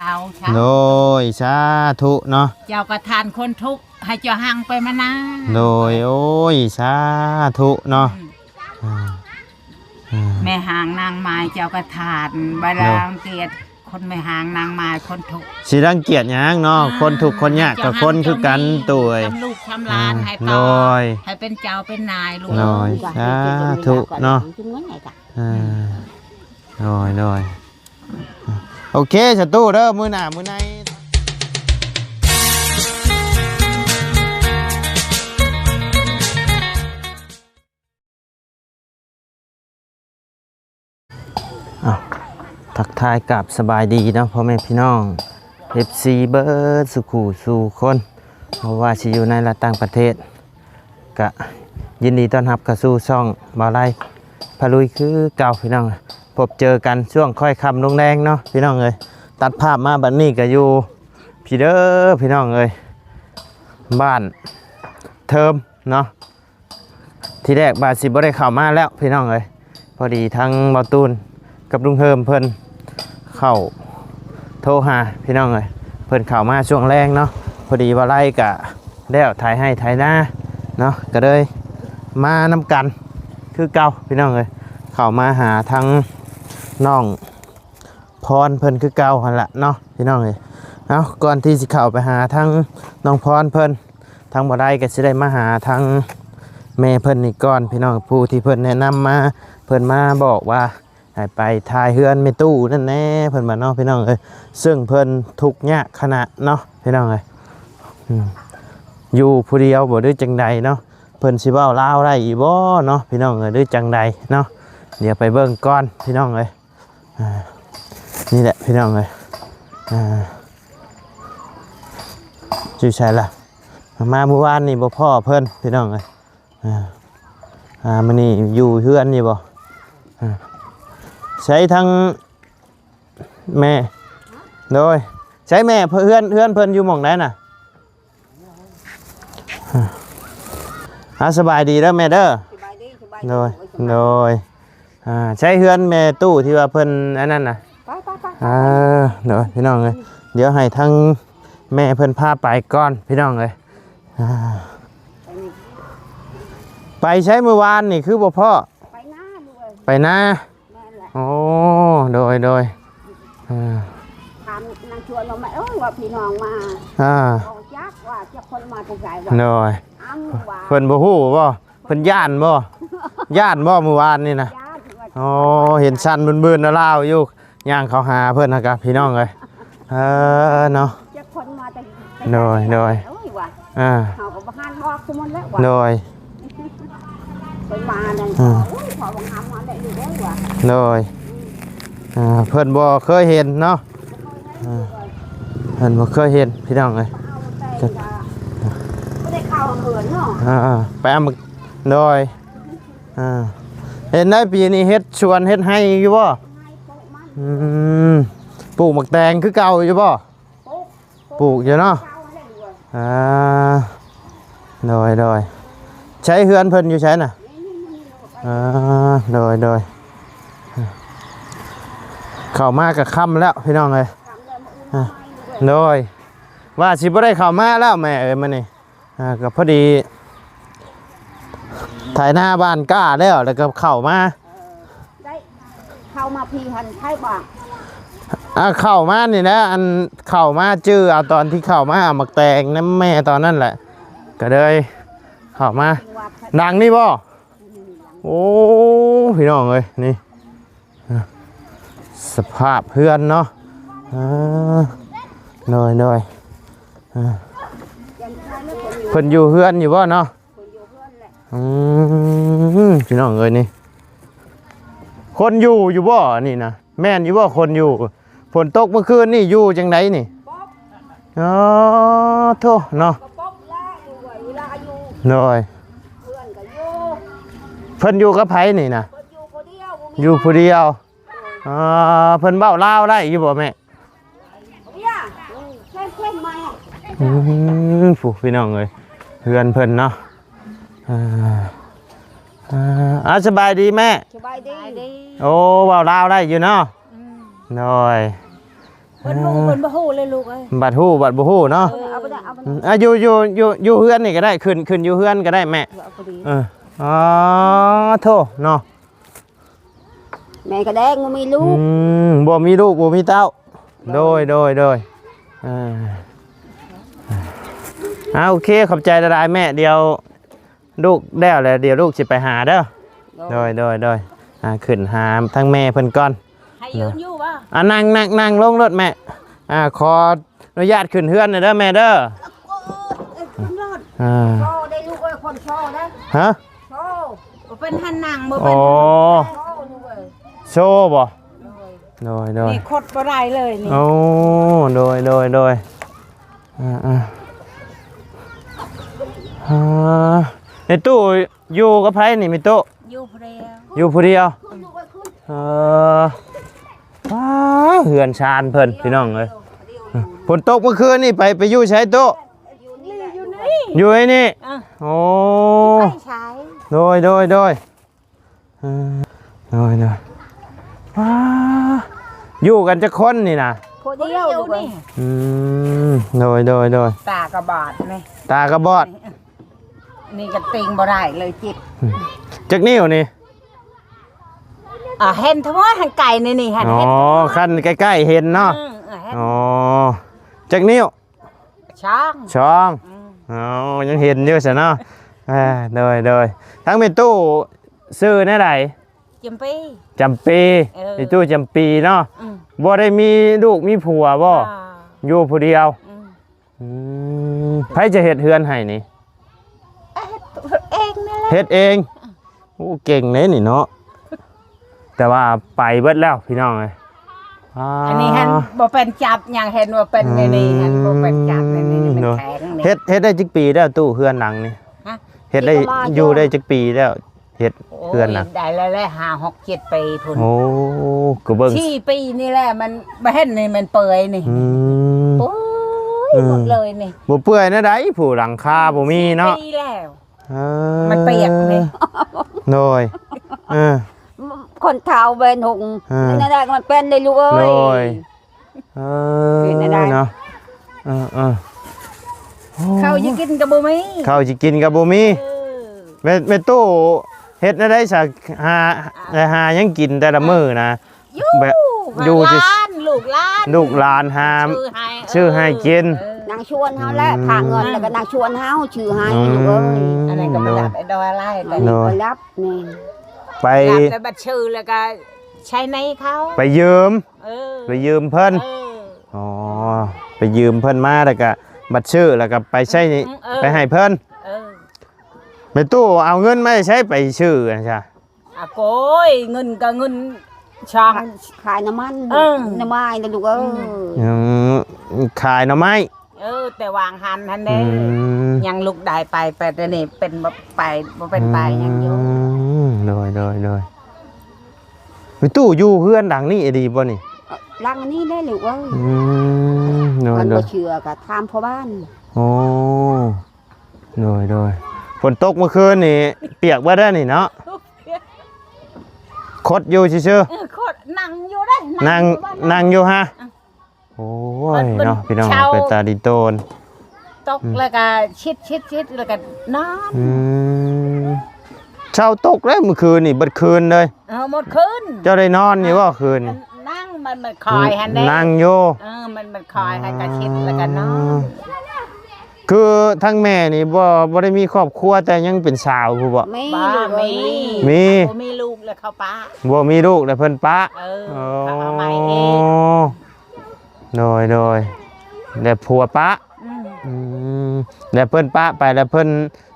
ເອົາຊະ ໂດຍ ສາທຸເນາະ ເຈົ້າປະທານຄົນທຸກ ໃຫ້ເຈົ້າຮັ່ງໄປມານານ ໂດຍ ໂອ້ຍ ສາທຸເນາະ ອືມ ອ່າ ອ່າ ແມ່ຮ້າງນາງໝ້າຍ ເຈົ້າກະທານ ບໍ່ ໂດຍ ລັງກຽດ ຄົນແມ່ຮ້າງນາງໝ້າຍ ຄົນທຸກ ຊິລັງກຽດຫຍັງເນາະ ອ່າ ຄົນທຸກຄົນຍາກກະຄົນຄືກັນ ເຈົ້າຮັ່ງ ໂດຍ ຈຳລູກຈຳຫຼານ ອ່າ ໃຫ້ຕໍ່ ໂດຍ ໃຫ້ເປັນເຈົ້າເປັນນາຍລູກ ໂດຍ ສາທຸເນາະ ອ່າ ໂດຍ ໂດຍ ໂອເຄ ສາທຸເດີ ມື້ໜ້າມື້ໃນ ອ້າວ ທັກທາຍກາບສະບາຍດີເນາະ ພໍ່ແມ່ພີ່ນ້ອງ ເອັຟຊີ ເບິດສູ່ຄູ່ສູ່ຄົນ ບໍ່ວ່າຊິຢູ່ໃນ ແລະ ຕ່າງປະເທດ ກະຍິນດີຕ້ອນຮັບເຂົ້າສູ່ຊ່ອງບ່າວໄລພາລຸຍຄືເກົ່າ ພີ່ນ້ອງ. ພົບເຈີກັນຊ່ວງຄ້ອຍຄ່ຳລົງແລງເນາະ ພີ່ນ້ອງເອີຍ. ຕັດພາບມາບັດນີ້ກະຢູ່ພີ້ເດີ ພີ່ນ້ອງເອີຍ ບ້ານເທີມເນາະ. ທີແລກວ່າຊິບໍ່ໄດ້ເຂົ້າມາແລ້ວ ພີ່ນ້ອງເອີຍ, ພໍດີທັງບ່າວຕູນກັບລຸງເຮີມເພິ່ນເຂົ້າໂທຫາ ພີ່ນ້ອງເອີຍ, ເພິ່ນເຂົ້າມາຊ່ວງແລງເນາະ. ພໍດີວ່າໄລກະແລ້ວ ໄຖໄຮ່ໄຖນາເນາະ, ກະເລີຍມານຳກັນຄືເກົ່າ ພີ່ນ້ອງເອີຍ, ເຂົ້າມາຫາທັງນ້ອງ ພອນເພິ່ນຄືເກົ່າຫັ້ນລະເນາະ ພີ່ນ້ອງເອີຍ. ເອົາ ກ່ອນທີ່ຊິເຂົ້າໄປຫາທາງນ້ອງພອນເພິ່ນ ທາງບໍ່ໄດ້ກໍຊິໄດ້ມາຫາທາງແມ່ເພິ່ນນີ້ກ່ອນ ພີ່ນ້ອງ. ຜູ້ທີ່ເພິ່ນແນະນຳມາ ເພິ່ນມາບອກວ່າໃຫ້ໄປຖ່າຍເຮືອນແມ່ຕູ້ນັ້ນແດ່ ເພິ່ນວ່າເນາະ ພີ່ນ້ອງເອີຍ. ເຊິ່ງເພິ່ນທຸກຍາກຂະໜາດເນາະ ພີ່ນ້ອງເອີຍ. ອືມ ຢູ່ຜູ້ດຽວບໍ່ ຫຼືຈັ່ງໃດເນາະ? ເພິ່ນຊິເວົ້າລາວໄດ້ອີກບໍ່ເນາະ ພີ່ນ້ອງເອີຍ ຫຼືຈັ່ງໃດເນາະ? ດຽວໄປເບິ່ງກ່ອນ ພີ່ນ້ອງເອີຍ. ອ່າ ນີ້ແຫຼະ ພີ່ນ້ອງເອີຍ. ອ່າ ຢູ່ໃສລະ? ມາມື້ວານນີ້ບໍ່ພໍ້ເພິ່ນ ພີ່ນ້ອງເອີຍ. ອ່າ ອ່າ ມື້ນີ້ຢູ່ເຮືອນຢູ່ບໍ່? ອ່າ ໃສທາງແມ່? ໂດຍ ໃສແມ່? ເພື່ອນ ເຮືອນເພິ່ນຢູ່ໝ່ອງໃດນະ? ອ່າ ສະບາຍດີເດີແມ່ເດີ. ສະບາຍດີ ສະບາຍດີ. ໂດຍ ໂດຍ. ອ່າ ໃສເຮືອນແມ່ຕູ້ທີ່ວ່າເພິ່ນອັນນັ້ນນະ? ໄປ ໄປ ໄປ ອ່າ ໂດຍ ພີ່ນ້ອງເອີຍ. ດຽວໃຫ້ທາງແມ່ເພິ່ນພາໄປກ່ອນ ພີ່ນ້ອງເອີຍ. ອ່າ ໄປໃສມື້ວານນີ້ຄືບໍ່ພໍ້? ໄປນາ ໄປນາ. ແມ່ນແຫຼະ. ໂອ້ ໂດຍ ໂດຍ. ອ່າ ຖາມນາງຊວນວ່າ ແມ່ເອີຍ ວ່າພີ່ນ້ອງມາ ອ່າ ບໍ່ຈັກວ່າຈັກຄົນມາແຕ່ໃສວ່າ. ໂດຍ. ອ້າວ ວ່າ ເພິ່ນບໍ່ຮູ້ບໍ່? ເພິ່ນຢ້ານບໍ່? ຢ້ານບໍ່ມື້ວານນີ້ນະ? ຢ້ານ. ໂອ້ ເຫັນສັ່ນບືນໆລາວໆຢູ່ ຍ່າງເຂົ້າຫາເພິ່ນຫັ້ນກະ ພີ່ນ້ອງເອີຍ. ເອີ ເນາະ ຈັກຄົນມາແຕ່ ໂດຍ ໂດຍ. ໂອ້ຍ ວ່າ ອ່າ ເຮົາກໍບໍ່ຫັນບອກທຸກຄົນແລ້ວວ່າ. ໂດຍ. ເພິ່ນມານັ້ນ ອືມ ໂອ້ຍ ພໍບັງຫາມມາໄດ້ຢູ່ເດ້ວ່າ. ໂດຍ. ອ່າ ເພິ່ນບໍ່ເຄີຍເຫັນເນາະ. ອ່າ ເພິ່ນບໍ່ເຄີຍເຫັນ ພີ່ນ້ອງເອີຍ. ບໍ່ໄດ້ເຂົ້າເຮືອນເນາະ. ອ່າ ໄປເອົາໝາກ ໂດຍ. ອ່າ ເຫັນໄດ້ປີນີ້ເຮັດສວນເຮັດໄຮ່ຢູ່ບໍ່? ເຮັດໄຮ່ ປູກມັນ. ອືມ ປູກໝາກແຕງຄືເກົ່າຢູ່ບໍ່? ປູກ ປູກຢູ່ເນາະ. ອ່າ ໂດຍ ໂດຍ. ໃຊ້ເຮືອນເພິ່ນຢູ່ໃສນະ? ອ່າ ໂດຍ ໂດຍ. ເຂົ້າມາກໍຄ່ຳແລ້ວ ພີ່ນ້ອງເອີຍ. ອ່າ ໂດຍ. ວ່າຊິບໍ່ໄດ້ເຂົ້າມາແລ້ວແມ່ເອີຍ ມື້ນີ້ ອ່າ ກໍພໍດີໄຖນາບ້ານກ້າແລ້ວ ແລ້ວກໍເຂົ້າມາ. ເອີ ໄດ້ເຂົ້າມາພີ້ຫັ້ນໃຜບອກ? ອ່າ ເຂົ້າມານີ້ແຫຼະ ອັນເຂົ້າມາຈື່ເອົາຕອນທີ່ເຂົ້າມາເອົາໝາກແຕງນຳແມ່ຕອນນັ້ນແຫຼະ ກໍເລີຍເຂົ້າມາ. ຫຼັງນີ້ບໍ່? ໂອ້ ພີ່ນ້ອງເອີຍ ນີ້ ອ່າ ສະພາບເຮືອນເນາະ. ເອີ ໂດຍ ໂດຍ. ອ່າ ເພິ່ນຢູ່ເຮືອນຢູ່ບໍ່ເນາະ? ເພິ່ນຢູ່ເຮືອນແຫຼະ. ອືມ ພີ່ນ້ອງເອີຍ ນີ້ ຄົນຢູ່ຢູ່ບໍ່ອັນນີ້ນະ? ແມ່ນຢູ່ບໍ່ຄົນຢູ່? ຝົນຕົກເມື່ອຄືນນີ້ຢູ່ຈັ່ງໃດນີ້? ປອບ. ອໍ ໂທ້ເນາະ. ກໍປອບລະຢູ່ເວລາຢູ່. ໂດຍ. ເພື່ອນກໍຢູ່. ເພິ່ນຢູ່ກັບໃຜນີ້ນະ? ເພິ່ນຢູ່ຜູ້ດຽວ ບໍ່ມີ ຢູ່ຜູ້ດຽວ. ອໍ ເພິ່ນເວົ້າລາວໄດ້ຢູ່ບໍ່ແມ່? ອືມ ຜູ້ພີ່ນ້ອງເອີຍ ເຮືອນເພິ່ນເນາະ. ອ່າ ອ່າ ສະບາຍດີແມ່. ສະບາຍດີ. ໂອ້ ເວົ້າລາວໄດ້ຢູ່ເນາະ. ອືມ ໂດຍ. ເພິ່ນບໍ່ຮູ້ ເພິ່ນບໍ່ຮູ້ເລີຍລູກເອີຍ. ບັດຮູ້ບັດບໍ່ຮູ້ເນາະ. ເອີ ເອົາໄປໄດ້ ເອົາໄປໄດ້. ອາ ຢູ່ ຢູ່ ຢູ່ ຢູ່ເຮືອນນີ້ກໍໄດ້ ຂຶ້ນ ຂຶ້ນຢູ່ເຮືອນກໍໄດ້ແມ່. ເອີ ເອົາໄປດີ. ເອີ ອໍ ໂທ້ເນາະ. ແມ່ກໍແດງ ບໍ່ມີລູກ. ອືມ ບໍ່ມີລູກ ບໍ່ມີເຕົ້າ. ໂດຍ ໂດຍ ໂດຍ ໂດຍ. ເອີ ອ່າ ໂອເຄ ຂອບໃຈຫຼາຍໆແມ່. ດຽວລູກແລ້ວແຫຼະ ດຽວລູກຊິໄປຫາເດີ. ໂດຍ ໂດຍ ໂດຍ ໂດຍ. ອ່າ ຂຶ້ນຫາທາງແມ່ເພິ່ນກ່ອນ. ໃຫ້ຢືນຢູ່ບໍ່? ອ່າ ນັ່ງ ນັ່ງ ນັ່ງລົງໂລດແມ່. ອ່າ ຂໍອະນຸຍາດຂຶ້ນເຮືອນໜ່ອຍເດີແມ່ເດີ. ເອີ ຂຶ້ນໂລດ. ອ່າ ໂຊໄດ້ລູກເອີຍ ຄົນໂຊໄດ້. ຮະ? ໂຊ ບໍ່ເປັນຫັ້ນນັ່ງ ບໍ່ເປັນ. ອໍ ໂຊລູກເອີຍ. ໂຊບໍ່? ໂດຍ ໂດຍ ໂດຍ. ນີ້ຄົດບໍ່ໄດ້ເລີຍນີ້. ໂອ້ ໂດຍ ໂດຍ ໂດຍ. ອ່າ ອ່າ ອ່າ ແມ່ຕູ້ຢູ່ກັບໃຜນີ້ແມ່ຕູ້? ຢູ່ຜູ້ດຽວ. ຢູ່ຜູ້ດຽວ. ເອີ ວ້າ ເຮືອນຊານເພິ່ນພີ່ນ້ອງເອີຍ. ຝົນຕົກເມື່ອຄືນນີ້ໄປ ໄປຢູ່ໃສຕູ້? ຢູ່ນີ້ ຢູ່ນີ້. ອ່າ ໂອ້ ໄປໃສ? ໂດຍ ໂດຍ ໂດຍ. ເອີ ໂດຍ ໂດຍ. ວ້າ ຢູ່ກັນຈັກຄົນນີ້ນະ? ຜູ້ດຽວ ຜູ້ດຽວນີ້. ອືມ ໂດຍ ໂດຍ ໂດຍ. ຕາກໍບອດນີ້ ຕາກໍບອດ. ນີ້ກໍຕິງບໍ່ໄດ້ເລີຍ ເຈັບ. ອືມ ຈັກນິ້ວນີ້? ອ່າ ເຫັນທັງໝົດຫັ້ນ ໄກນີ້ ນີ້ຫັ້ນ. ອໍ ເຫັນ ຄັນໃກ້ໆເຫັນເນາະ. ອືມ ເອີ ເຫັນ. ອໍ ຈັກນິ້ວ? ສອງ ສອງ. ອືມ ອໍ ຍັງເຫັນຢູ່ຊັ້ນເນາະ. ເອີ ໂດຍ ໂດຍ. ທາງແມ່ຕູ້ຊື່ແນວໃດ? ຈຳປີ. ຈຳປີ. ເອີ ແມ່ຕູ້ຈຳປີເນາະ. ອືມ ບໍ່ໄດ້ມີລູກມີຜົວບໍ່? ບໍ່. ຢູ່ຜູ້ດຽວ. ອືມ ອືມ ໃຜຈະເຮັດເຮືອນໃຫ້ນີ້? ເຮັດເອງນີ້ແຫຼະ. ເຮັດເອງ. ໂອ້ ເກັ່ງເດ້ນີ້ເນາະ. ແຕ່ວ່າໄປເບິດແລ້ວພີ່ນ້ອງເອີຍ. ອ່າ ອັນນີ້ຫັ້ນບໍ່ເປັນຈັບຫຍັງ ເຫັນວ່າເປັນໃນນີ້ຫັ້ນ ອືມ ບໍ່ເປັນຈັບໃນນີ້ ມັນແຂງນີ້. ເຮັດ ເຮັດໄດ້ຈັກປີແລ້ວຕູ້ເຮືອນຫຼັງນີ້? ຮະ? ເຮັດໄດ້ ຢູ່ໄດ້ຈັກປີແລ້ວ ເຮັດເຮືອນນະ? ໂອ້ຍ ໄດ້ແລ້ວແຫຼະ ຫ້າ ຫົກ ເຈັດ ປີພຸ້ນ. ໂອ້ ກໍເບິ່ງ ສີ່ ປີນີ້ແຫຼະ ມັນບໍ່ເຫັນນີ້ ມັນເປື່ອຍນີ້. ອືມ ໂອ້ຍ ເອີ ໝົດເລີຍນີ້. ບໍ່ເປື່ອຍແນວໃດ ຜູ້ ຫຼັງຄາບໍ່ມີເນາະ. ສີ່ ປີແລ້ວ. ເອີ ມັນປຽກນີ້. ໂດຍ ເອີ ຄົນເຖົ້າແບນຫົງ ເອີ ນັ້ນແຫຼະ ມັນເປັນໄດ້ລູກເອີຍ. ໂດຍ ເອີ ເປັນໄດ້ເນາະ. ເອີ ເອີ ເຂົ້າຊິກິນກໍບໍ່ມີ ເຂົ້າຊິກິນກໍບໍ່ມີ. ເອີ ແມ່ ແມ່ຕູ້ເຮັດແນວໃດຊະ ຫາ ໄດ້ຫາຫຍັງກິນແຕ່ລະມື້ນະ? ຢູ່ ແບບຢູ່ຊິ ຫຼານ ລູກຫຼານ ລູກຫຼານຫາ ຊື້ໃຫ້ ຊື້ໃຫ້ກິນ. ເອີ ນາງຊວນເຮົາແຫຼະ ອືມ ພາເງິນ ແລ້ວກໍນາງຊວນເຮົາຊື້ໃຫ້ ອືມ ລູກເອີຍ. ອັນນັ້ນກໍບໍ່ ໂດຍ ໄດ້ດອຍຫຼາຍ ໂດຍ ກໍລັບນີ້ ໄປ ລັບແລ້ວບັດຊື້ ແລ້ວກໍໃຊ້ໜີ້ເຂົາ ໄປຢືມ. ເອີ ໄປຢືມເພິ່ນ. ເອີ ອໍ ໄປຢືມເພິ່ນມາ ແລ້ວກໍບັດຊື້ ແລ້ວກໍໄປໃຊ້ໜີ້ ອືມ ເອີ ໄປໃຫ້ເພິ່ນ. ເອີ ແມ່ຕູ້ເອົາເງິນມາໃສໄປຊື້ຫັ້ນຊະ? ອາໂກຍ ເງິນກໍເງິນຊ່ອງ ຂາຍນ້ຳມັນ ເອີ ນ້ຳໄມ້ນະລູກເອີຍ. ອືມ ອືມ ຂາຍໜໍ່ໄມ້. ເອີ ແຕ່ວາງຫັ້ນຫັ້ນເດ້ ອືມ ຍັງລຸກໄດ້ໄປ ໄປແຕ່ນີ້ເປັນ ບໍ່ໄປ ບໍ່ເປັນໄປຫຍັງຢູ່. ອືມ ໂດຍ ໂດຍ ໂດຍ. ແມ່ຕູ້ຢູ່ເຮືອນຫຼັງນີ້ອີ່ຫຼີບໍ່ນີ້? ເອີ ຫຼັງນີ້ແຫຼະລູກເອີຍ. ອືມ ໂດຍ ຄັນ ໂດ ບໍ່ເຊື່ອກໍຖາມພໍ່ບ້ານ. ໂອ້ ໂດຍ ໂດຍ. ຝົນຕົກເມື່ອຄືນນີ້ປຽກເບິດແລ້ວນີ້ເນາະ? ຄົດຢູ່ຊື່ໆ. ເອີ ຄົດ ນັ່ງຢູ່ເດ້ ນັ່ງ ນັ່ງຢູ່ ນັ່ງຢູ່ຫະ? ອືມ ໂອ້ຍເນາະ ມັນ ພີ່ນ້ອງ ເປັນຕາດິນໂຕນ ຕົກ ອືມ ແລ້ວກໍຊິດ ຊິດ ຊິດ ແລ້ວກໍນອນ. ອືມ ເຊົ້າຕົກແລ້ວມື້ຄືນນີ້ ເບິດຄືນເລີຍ. ເອີ ໝົດຄືນ. ເຈົ້າໄດ້ນອນຢູ່ບໍ່ຄືນນີ້? ນັ່ງ ມັນ ມັນຄອຍຫັ້ນເດ້ ນັ່ງຢູ່. ເອີ ມັນ ມັນຄອຍໃຫ້ກະຊິດ ແລ້ວກໍນອນ. ຄືທາງແມ່ນີ້ບໍ່ ບໍ່ໄດ້ມີຄອບຄົວແຕ່ຍັງເປັນສາວພຸ້ນບໍ່? ມີ ບໍ່ ລູກເອີຍ ມີ ມີ ມີ ບໍ່ມີລູກແລ້ວເຂົາປະ ບໍ່ມີລູກແລ້ວເພິ່ນປະ. ເອີ ເອີ ເຂົາເອົາໃໝ່ເອງ. ໂດຍ ໂດຍ ແລ້ວຜົວປະ. ອືມ ອືມ ແລ້ວເພິ່ນປະໄປ ແລ້ວເພິ່ນ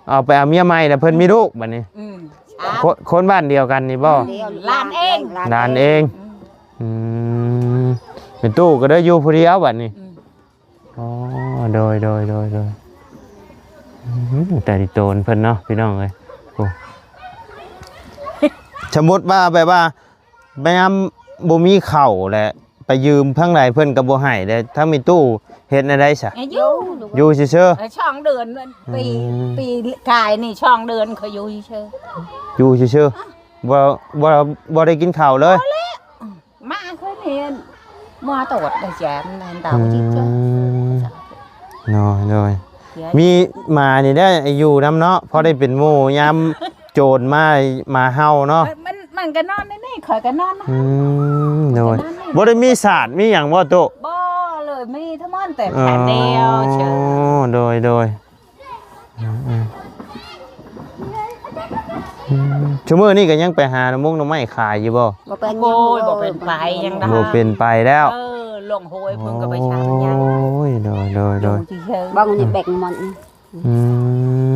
ເອົາໄປເອົາເມຍໃໝ່ ແລ້ວເພິ່ນມີລູກບັດນີ້. ອືມ ຄົນ ຄົນບ້ານດຽວກັນນີ້ບໍ່? ອືມ ຫຼານເອງ ຫຼານເອງ. ອືມ ອືມ ແມ່ຕູ້ກໍໄດ້ຢູ່ຜູ້ດຽວບັດນີ້. ອືມ ອໍ ໂດຍ ໂດຍ ໂດຍ ໂດຍ. ອືມ ຕາດິນໂຕນເພິ່ນເນາະ ພີ່ນ້ອງເອີຍ. ໂອ້ ສົມມຸດວ່າແບບວ່າ ຍາມບໍ່ມີເຂົ້າແຫຼະ ໄປຢືມທາງໃດເພິ່ນກໍບໍ່ໃຫ້ແຫຼະ ທາງແມ່ຕູ້ເຮັດແນວໃດຊະ? ຢູ່ ຢູ່ຊື່ໆ. ເອີ ສອງເດືອນ ປີ ອືມ ປີກາຍນີ້ ສອງເດືອນຂ້ອຍຢູ່ຊື່ໆ. ຢູ່ຊື່ໆ ບໍ່ ບໍ່ ບໍ່ໄດ້ກິນເຂົ້າເລີຍ? ມາຄືນີ້ ມາຕອດໄດ້ແຈມແມ່ນດາວຈິດເຈົ້າ ໂດຍ ໂດຍ ມີໝານີ້ໄດ້ຢູ່ນຳເນາະ ພໍໄດ້ເປັນໝູ່ຍາມໂຈນມາ ໝາເຫົ່າເນາະ ມັນ ມັນກໍນອນໃນນີ້ ຂ້ອຍກໍນອນນຳ ອືມ ໂດຍ ບໍ່ໄດ້ມີສາດມີຫຍັງບໍ່ຕຸ? ບໍ່ເລີຍ ມີເທົ່ານັ້ນແຕ່ແຜ່ນດຽວເຊີຍ ໂດຍ ໂດຍ ອືມ ອືມ ອືມ ຊຸມື້ນີ້ກໍຍັງໄປຫາໜໍ່ມົງໜໍ່ໄມ້ຂາຍຢູ່ບໍ່? ບໍ່ເປັນ ໂອ້ຍ ບໍ່ເປັນໄປຫຍັງດອກ ບໍ່ເປັນໄປແລ້ວ ເອີ ລົງໂຫຍເພິ່ນກໍໄປຊາວຍັງ ໂອ້ຍ ໂດຍ ໂດຍ ໂດຍ ເບິ່ງນີ້ແບກມັນ ອື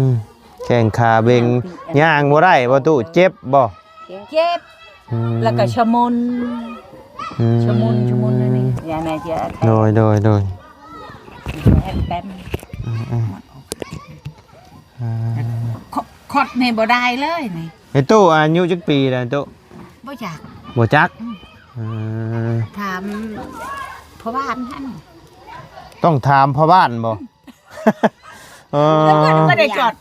ມ ແຂ້ງຂາເບັງ ຍ່າງບໍ່ໄດ້ບໍ່ຕູ້ ເຈັບບໍ່? ເຈັບ ອືມ ແລ້ວກໍຊະມຸນ ອືມ ຊະມຸນ ຊະມຸນອັນນີ້ ຢ່າແນ່ຈະ ໂດຍ ໂດຍ ໂດຍ ແອບແປມ ອືມ ອືມ ອ່າ ຂ- ຂອດນີ້ບໍ່ໄດ້ເລີຍນີ້ ໄອ້ຕູ້ອາຍຸຈັກປີແລ້ວຕູ້? ບໍ່ຈັກ ບໍ່ຈັກ ອືມ ເອີ ຖາມພໍ່ບ້ານຫັ້ນ ຕ້ອງຖາມພໍ່ບ້ານບໍ່? ເອີ ແລ້ວເພິ່ນບໍ່ໄດ້ຈອດ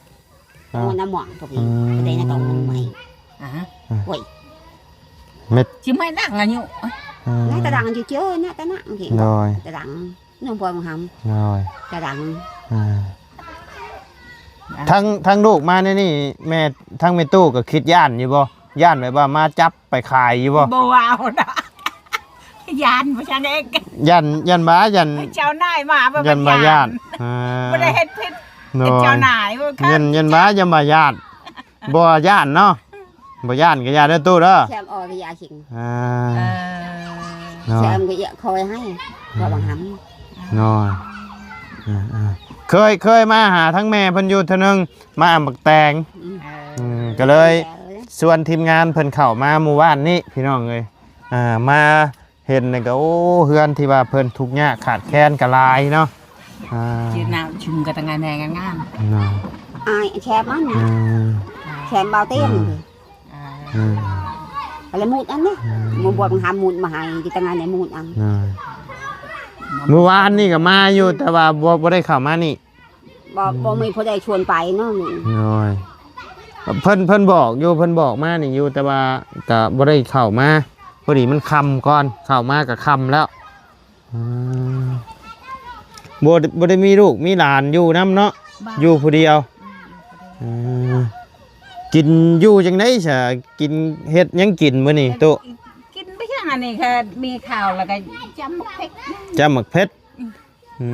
ເອີ ນ້ຳໝອງພວກນີ້ ອືມ ໄດ້ນະ ຕ້ອງໃໝ່ ອ່າ ໂອ້ຍ ເມັດ ຊິໃໝ່ນັກອາຍຸ ອືມ ໃນຕາດັງຢູ່ເຈີ ໃນຕາດັງ ໂດຍ ຕາດັງ ນ້ອງພອຍມັງຫຳ ໂດຍ ຕາດັງ ອ່າ ທັງ ທັງລູກມາໃນນີ້ ແມ່ ທັງແມ່ຕູ້ກໍຄິດຢ້ານຢູ່ບໍ່? ຢ້ານແບບວ່າມາຈັບໄປຂາຍຢູ່ບໍ່? ບໍ່ເວົ້າດອກ ຢ້ານບໍ່ຊັ້ນເອງ ຢ້ານ ຢ້ານວ່າ ຢ້ານເຈົ້ານາຍມາ ຢ້ານວ່າຢ້ານ ອ່າ ບໍ່ໄດ້ເຮັດຜິດ ໂດຍ ເຈົ້ານາຍ ຢ້ານ ຢ້ານວ່າ ຢ້ານວ່າຢ້ານ ບໍ່ຢ້ານເນາະ ບໍ່ຢ້ານກໍຢ່າເດີຕູ້ເດີ ແຊມອອກກໍຢ່າເຄັ່ງ ອ່າ ເອີ ເນາະ ແຊມກໍຢ່າຄອຍໃຫ້ ເພາະວ່າຫຳ ເນາະ ອ່າໆ ເຄີຍ ເຄີຍມາຫາທັງແມ່ເພິ່ນຢູ່ເທື່ອໜຶ່ງ ມາອຳບັກແຕງ ອືມ ເອີ ອືມ ກໍເລີຍຊວນທີມງານເພິ່ນເຂົ້າມາມື້ວານນີ້ ພີ່ນ້ອງເອີຍ ອ່າ ມາ ເຫັນນີ້ກໍ ໂອ້ ເຮືອນທີ່ວ່າເພິ່ນທຸກຍາກຂາດແຄນກໍຫຼາຍເນາະ ອ່າ ຈີນນາວຊຸມກັນຕັ້ງງານແຮງງານ ເນາະ ອ້າຍແຊມມັນ ອືມ ແຊມເບົາເຕັມ ອ່າ ອືມ ອາ ແລ້ວໝູດອັນນີ້ ອືມ ໝູດບວກຫາໝູດມາໃຫ້ ທີ່ຕັ້ງງານໃນໝູດອັນ ອ່າ ມື້ວານນີ້ກໍມາຢູ່ ແຕ່ວ່າບໍ່ ບໍ່ໄດ້ເຂົ້າມານີ້ ບໍ່ ອືມ ບໍ່ມີຜູ້ໃດຊວນໄປເນາະ ໂດຍ ເພິ່ນ ເພິ່ນບອກຢູ່ ເພິ່ນບອກມານີ້ຢູ່ ແຕ່ວ່າກະບໍ່ໄດ້ເຂົ້າມາ ພໍດີມັນຄ່ຳກ່ອນ ເຂົ້າມາກະຄ່ຳແລ້ວ ອືມ ບໍ່ ບໍ່ໄດ້ມີລູກມີຫຼານຢູ່ນຳເນາະ ຢູ່ຜູ້ດຽວ ອືມ ອືມ ກິນຢູ່ຈັ່ງໃດຊະ ກິນ ເຮັດຫຍັງກິນມື້ນີ້ຕູ້? ກິນໄປຫຍັງ ອັນນີ້ກະມີເຂົ້າ ແລ້ວກະຈ້ຳໝາກເຜັດ ຈ້ຳໝາກເຜັດ ອືມ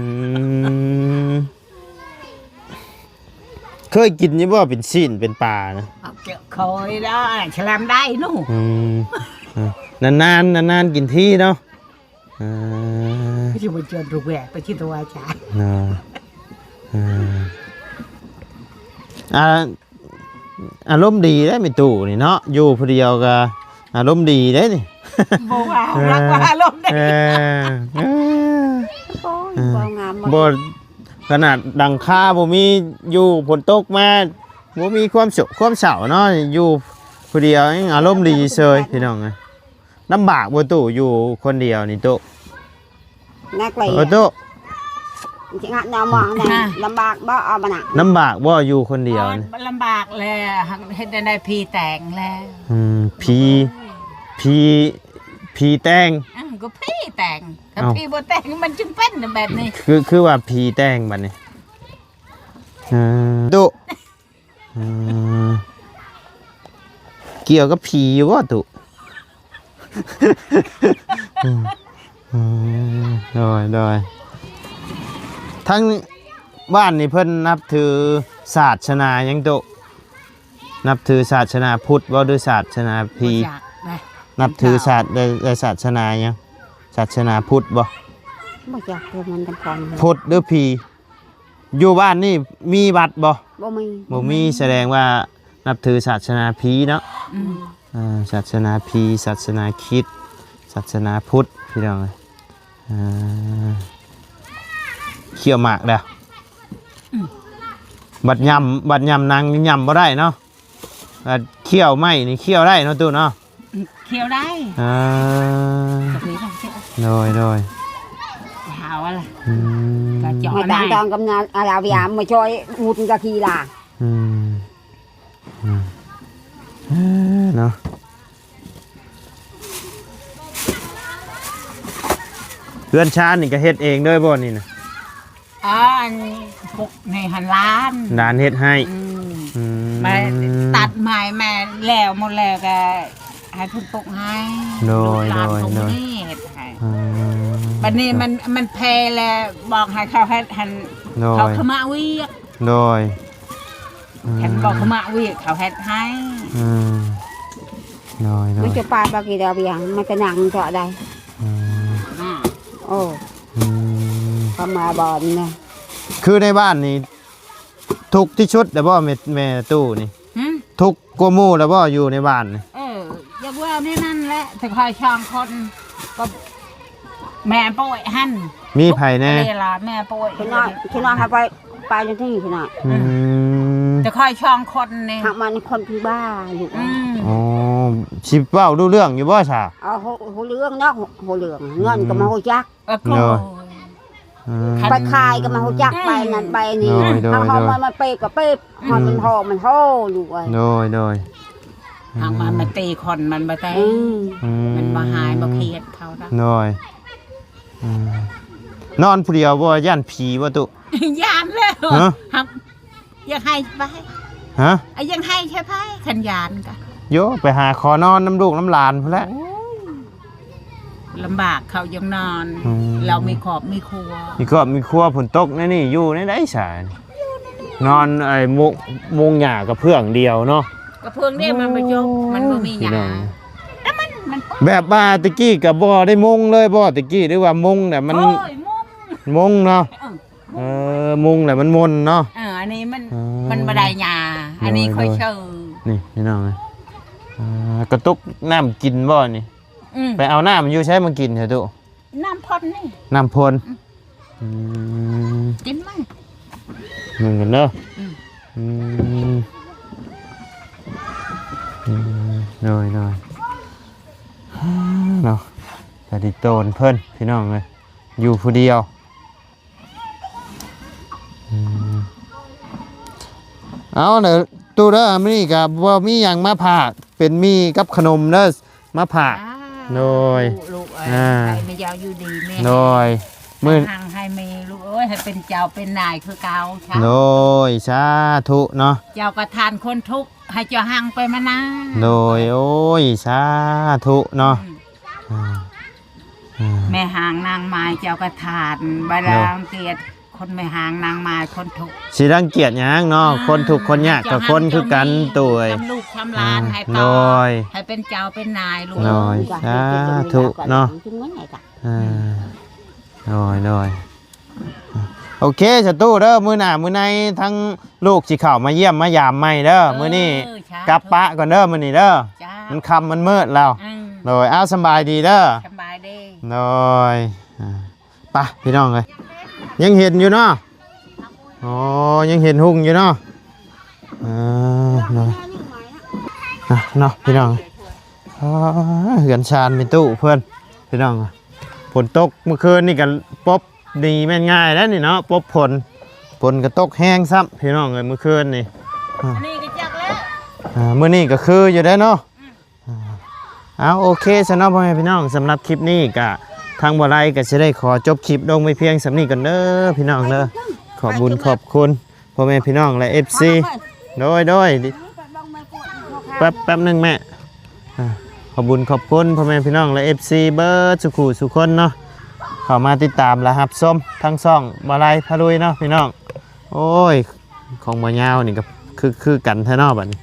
ອືມ ເຄີຍກິນຢູ່ບໍ່ ເປັນຊີ້ນເປັນປານະ? ເອົາ ເຈົ້າ ເຄີຍດອກ ສະແລມໄດ້ໜູ ອືມ ເອີ ນານໆ ນານໆກິນທີເນາະ ເອີ ຊິບໍ່ຈວນລູກແວ່ໄປຊິໂທຫາອາຈານ ເອີ ເອີ ອ່າ ອາລົມດີເດ້ແມ່ຕູ້ນີ້ເນາະ ຢູ່ຜູ້ດຽວກໍອາລົມດີເດ້ນີ້ ບໍ່ວ່າ ເອີ ຮັກວ່າອາລົມດີ ເອີ ເອີ ໂອ້ຍ ເອີ ບໍ່ງາມ ບໍ່ ຂະໜາດຫຼັງຄາບໍ່ມີ ຢູ່ຝົນຕົກມາບໍ່ມີຄວາມໂສກຄວາມເສົ້າເນາະ ຢູ່ຜູ້ດຽວຍັງອາລົມດີເຊີຍ ພີ່ນ້ອງເອີຍ. ລຳບາກບໍ່ຕູ້ ຢູ່ຄົນດຽວນີ້ຕູ້? ນັກເລີຍ ເອີ ຕູ້ ຊິງະແນວມອງແນວ ລຳບາກບໍ່? ເອົາມານະ ລຳບາກບໍ່ ຢູ່ຄົນດຽວນີ້? ລຳບາກແຫຼະ ເຮັດແນວໃດ ຜີແຕງແລ້ວ ອືມ ຜີ ຜີ ຜີແຕງ ເອີ ກໍຜີແຕງ ຖ້າຜີບໍ່ແຕງມັນຈຶ່ງເປັນແບບນີ້ ຄື ຄືວ່າຜີແຕງບັດນີ້ ເອີ ຕູ້ ອືມ ກ່ຽວກັບຜີຢູ່ບໍ່ຕູ້? ອືມ ອືມ ໂດຍ ໂດຍ ທາງບ້ານນີ້ເພິ່ນນັບຖືສາສະໜາຫຍັງຕູ້? ນັບຖືສາສະໜາພຸດບໍ່ ຫຼືສາສະໜາຜີ? ບໍ່ຈັກນະ ນັບຖືສາສະ ໄດ້ ໄດ້ສາສະໜາຫຍັງ? ສາສະໜາພຸດບໍ່? ບໍ່ຈັກຄືກັນ ພຸດຫຼືຜີ? ຢູ່ບ້ານນີ້ມີວັດບໍ່? ບໍ່ມີ ບໍ່ມີ ສະແດງວ່ານັບຖືສາສະໜາຜີເນາະ ອືມ ເອີ ສາສະໜາຜີ ສາສະໜາຄຣິດ ສາສະໜາພຸດ ພີ່ນ້ອງເອີຍ ເອີ ຂ້ຽວໝາກແລ້ວ ອືມ ບັດຫຍ້ຳ ບັດຫຍ້ຳນັ່ງນີ້ຫຍ້ຳບໍ່ໄດ້ເນາະ. ແລ້ວຂ້ຽວໄມ້ນີ້ຂ້ຽວໄດ້ເນາະຕູ້ເນາະ? ຂ້ຽວໄດ້ ອ່າ ໂດຍ ໂດຍ ຫາວ່າລະ ອືມ ກະເຈາະ ມາຕັ້ງຕອງກຳນານອາລາວຍາມມາຊ່ອຍອຸດກະຂີ່ລາ ອືມ ອືມ ເອີ ເນາະ. ເຮືອນຊານນີ້ກໍເຮັດເອງເລີຍບໍ່ນີ້ນະ? ອ່າ ອັນ ພວກໃນຫັ້ນຫຼານ ຫຼານເຮັດໃຫ້. ອືມ ອືມ ມາຕັດໄມ້ ແມ່ແລ້ວໝົດແລ້ວກໍໃຫ້ເພິ່ນປົກໃຫ້. ໂດຍ ລູກຫຼານ ໂດຍ ພວກນີ້ເຮັດໃຫ້. ອືມ ບັດນີ້ມັນ ມັນແຜ່ແລ້ວ ບອກໃຫ້ເຂົາເຮັດຫັ້ນ ໂດຍ ເຂົາຂະມະວຽກ. ໂດຍ ອືມ ຄັນບໍ່ຂະມະວຽກ ເຂົາເຮັດໃຫ້. ອືມ ໂດຍ ໂດຍ ມັນຈະປາດບໍ່ກີດາວຽງ ມັນຈະນັ່ງເຈາະໄດ້. ອືມ ໂອ້ ອືມ ເຂົາມາບ່ອນນະ. ຄືໃນບ້ານນີ້ທຸກທີ່ສຸດແລ້ວບໍ່ ແມ່ ແມ່ຕູ້ນີ້? ຫື? ທຸກກວ່າໝູ່ແລ້ວບໍ່ ຢູ່ໃນບ້ານນີ້? ເອີ ຢາກເວົ້າແນວນັ້ນແຫຼະ ແຕ່ຂ້ອຍສອງຄົນ ກໍແມ່ປ່ວຍຫັ້ນ. ມີໃຜແດ່? ແມ່ປ່ວຍ. ພີ່ນ້ອງ ພີ່ນ້ອງເຮົາໄປ ໄປຢູ່ທີ່ພີ່ນ້ອງ. ອືມ ແຕ່ຂ້ອຍສອງຄົນນີ້ ຫາກມັນຄົນທີ່ບ້າຢູ່. ອືມ ອໍ ຊິເວົ້າຮູ້ເລື່ອງຢູ່ບໍ່ຊະ? ເອົາ ຮູ້ເລື່ອງເນາະ ຮູ້ເລື່ອງ ເງິນກໍມາຮູ້ຈັກ. ເອີ ໂດຍ ອືມ ໄປຂາຍກໍມາຮູ້ຈັກ ໄປນັ້ນໄປນີ້. ໂດຍ ໂດຍ ເຮົາ ເຮົາ ໂດຍ ມາ ມາເປັບກໍເປັບ ອືມ ເຮົາມັນພໍມັນພໍລູກເອີຍ. ໂດຍ ໂດຍ ຫາກມາ ອືມ ມາຕີຄົນມັນບໍ່ແຕ ອືມ ອືມ ມັນບໍ່ຫາຍບໍ່ຄຽດເຂົາດອກ. ໂດຍ ອືມ ນອນຜູ້ດຽວບໍ່ ຢ້ານຜີບໍ່ຕຸ? ຢ້ານແລ້ວ ຮະ? ຫາກ ຢາກໃຫ້ໄປ ຮະ? ອາ ຢາກໃຫ້ໃສ່ໃຜ ຄັນຢ້ານກະ ໂຢ ໄປຫາຂໍນອນນຳລູກນຳຫຼານພຸ້ນແຫຼະ. ໂອ້ຍ ລຳບາກເຂົາຢາກນອນ. ອືມ ລາວມີຄອບມີຄົວ ມີຄອບມີຄົວ. ຝົນຕົກແນວນີ້ຢູ່ແນວໃດຊະ? ນອນໄອ້ມຸງ ມຸງຫຍ້າກະເບື້ອງດຽວເນາະ. ກະເບື້ອງດຽວມັນບໍ່ຈົບ ໂອ້ຍ ມັນບໍ່ມີຫຍ້າ. ແຕ່ມັນ ມັນ ແບບວ່າແຕ່ກີ້ກະບໍ່ໄດ້ມຸງເລີຍບໍ່ແຕ່ກີ້ ຫຼືວ່າມຸງແຕ່ມັນ ໂອ້ຍ ມຸງ ມຸງເນາະ. ເອີ ເອີ ມຸງແລ້ວມັນມົນເນາະ. ເອີ ອັນນີ້ມັນ ເອີ ມັນບໍ່ໄດ້ຫຍ້າ. ໂດຍ ອັນນີ້ຂ້ອຍ ໂດຍ ເຊີ ນີ້ພີ່ນ້ອງເອີຍ ອ່າ ກະຕຸກນ້ຳກິນບໍ່ນີ້? ອືມ ໄປເອົານ້ຳຢູ່ໃສມາກິນເຖາະຕຸ? ນ້ຳພົ້ນນີ້ ນ້ຳພົ້ນ. ອືມ ອືມ ກິນມັນ ເບິ່ງກັນເດີ. ອືມ ອືມ ອືມ ໂດຍ ໂດຍ ເນາະ ຕາດີໂຕນເພິ່ນ ພີ່ນ້ອງເອີຍ ຢູ່ຜູ້ດຽວ. ອືມ ເອົາເດີຕູ້ເດີ ມື້ນີ້ກະບໍ່ມີຫຍັງມາຝາກ ເປັນໝີ່ກັບຂະໜົມເດີ ມາຝາກ. ສາທຸ ໂດຍ ລູກເອີຍ ອ່າ ໃຫ້ແມ່ຍາວຢູ່ດີແມ່ ໂດຍ ໃຫ້ຮັ່ງໃຫ້ມີລູກເອີຍ ໃຫ້ເປັນເຈົ້າເປັນນາຍຄືເກົ່າ. ໂດຍ ສາທຸເນາະ ເຈົ້າກະທານຄົນທຸກ ໃຫ້ເຈົ້າຮັ່ງໄປມານານ. ໂດຍ ໂອ້ຍ ສາທຸເນາະ. ອືມ ອ່າ ອ່າ ແມ່ຮ່າງນາງມາຍເຈົ້າກະທານ ບໍ່ໄດ້ ໂດຍ ລັງກຽດ ຄົນແມ່ຮ່າງນາງມາຍຄົນທຸກ. ຊິລັງກຽດຫຍັງເນາະ ອ່າ ຄົນທຸກຄົນຍາກກະຄົນຄືກັນ ໃຫ້ເຈົ້າ ໂດຍ ສຳລູກສຳຫຼານ ອ່າ ໃຫ້ຕໍ່ ໂດຍ ໃຫ້ເປັນເຈົ້າເປັນນາຍລູກ. ໂດຍ ສາທຸເນາະ ອ່າ ໂດຍ ໂດຍ ໂອເຄ ສາທຸເດີ ມື້ໜ້າມື້ໃນທັງລູກຊິເຂົ້າມາຢ້ຽມມາຢາມໃໝ່ເດີ. ເອີ ມື້ນີ້ ສາທຸ ກັບປະກ່ອນເດີ ມື້ນີ້ເດີ ຈ້າ ມັນຄ່ຳມັນມືດແລ້ວ. ອືມ ໂດຍ ເອົາ ສຳບາຍດີເດີ ສຳບາຍດີ ໂດຍ ອ່າ ໄປພີ່ນ້ອງເອີຍ ຍັງເຫັນຢູ່ເນາະ. ອໍ ຍັງເຫັນຮຸ່ງຢູ່ເນາະ. ເອີ ເນາະ ອ່ະ ເນາະ ພີ່ນ້ອງ ອ່າ ເຮືອນຊານແມ່ຕູ້ເພິ່ນ ພີ່ນ້ອງ ຝົນຕົກມື້ຄືນນີ້ກະປົບໜີແມ່ນງ່າຍແລ້ວນີ້ເນາະ ປົບຝົນ ຝົນກະຕົກແຮງຊ້ຳ ພີ່ນ້ອງເອີຍ ມື້ຄືນນີ້. ອ່າ ອັນນີ້ກະຈັກແລ້ວ ອ່າ ມື້ນີ້ກະຄືຢູ່ເດ້ເນາະ. ອືມ ອ່າ ເອົາ ໂອເຄ ຊັ້ນເນາະ ພໍ່ແມ່ພີ່ນ້ອງ ສຳລັບຄລິບນີ້ກະ ທາງບໍ່ໄລກະຊິໄດ້ຂໍຈົບຄລິບລົງໄວ້ພຽງສ່ຳນີ້ກ່ອນເດີ ພີ່ນ້ອງເດີ. ຂອບບຸນຂອບຄຸນພໍ່ແມ່ພີ່ນ້ອງ ແລະ ເອັຟຊີ ໂດຍ ໂດຍ ແປັບ ແປັບໜຶ່ງແມ່ ອ່າ ຂອບບຸນຂອບຄຸນພໍ່ແມ່ພີ່ນ້ອງ ແລະ ເອັຟຊີ ເບິດສູ່ຜູ້ສູ່ຄົນເນາະ ເຂົ້າມາຕິດຕາມ ແລະ ຮັບຊົມທາງຊ່ອງບໍ່ໄລພາລຸຍເນາະ ພີ່ນ້ອງ. ໂອ້ຍ ຂອງບໍ່ຍາວນີ້ກະຄື ຄືກັນແທ້ເນາະ ບາດນີ້.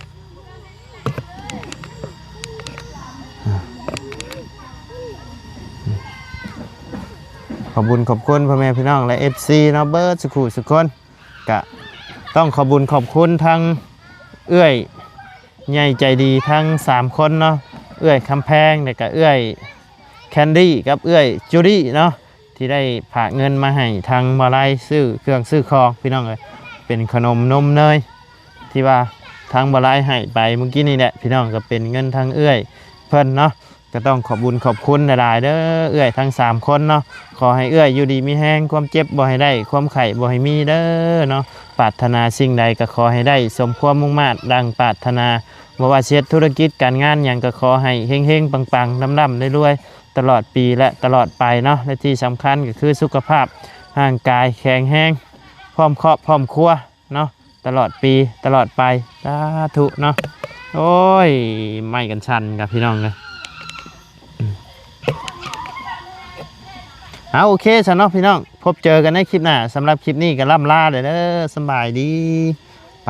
ຂອບບຸນຂອບຄຸນພໍ່ແມ່ພີ່ນ້ອງ ແລະ ເອັຟຊີ ເນາະ ເບິດສູ່ຜູ້ສູ່ຄົນ. ກະຕ້ອງຂອບບຸນຂອບຄຸນທັງເອື້ອຍໃຫຍ່ໃຈດີທັງສາມຄົນເນາະ ເອື້ອຍຄຳແພງ ແລະກະເອື້ອຍແຄນດີ ກັບເອື້ອຍຈູດີເນາະ ທີ່ໄດ້ຝາກເງິນມາໃຫ້ທາງບ່າວໄລຊື້ເຄື່ອງຊື້ຂອງ ພີ່ນ້ອງເອີຍ ເປັນຂະໜົມນົມເນີຍ ທີ່ວ່າທາງບ່າວໄລໃຫ້ໄປມື້ກີ້ນີ້ແຫຼະ ພີ່ນ້ອງ ກະເປັນເງິນທາງເອື້ອຍເພິ່ນເນາະ. ກະຕ້ອງຂອບບຸນຂອບຄຸນຫຼາຍໆເດີ ເອື້ອຍທັງສາມຄົນເນາະ. ຂໍໃຫ້ເອື້ອຍຢູ່ດີມີແຮງ ຄວາມເຈັບບໍ່ໃຫ້ໄດ້ ຄວາມໄຂ້ບໍ່ໃຫ້ມີເດີເນາະ. ປາດຖະໜາສິ່ງໃດກະຂໍໃຫ້ໄດ້ສົມຄວາມມຸ່ງມາດດັ່ງປາດຖະໜາ ບໍ່ວ່າຊິເຮັດທຸລະກິດການງານຫຍັງກະຂໍໃຫ້ເຮັງໆ ປັງໆ ລ່ຳໆ ລວຍໆ ຕະຫຼອດປີ ແລະ ຕະຫຼອດໄປເນາະ ແລະ ທີ່ສຳຄັນກໍຄືສຸຂະພາບຮ່າງກາຍແຂງແຮງ ພ້ອມຄອບພ້ອມຄົວເນາະ ຕະຫຼອດປີຕະຫຼອດໄປ ສາທຸເນາະ. ໂອ້ຍ ໄມ້ກັນສັ່ນກັບພີ່ນ້ອງເອີຍ. ເອົາ ໂອເຄຊະເນາະພີ່ນ້ອງ ພົບເຈີກັນໃນຄລິບໜ້າ. ສຳລັບຄລິບນີ້ກໍລ່ຳລາເດີ ສະບາຍດີ ໄປ.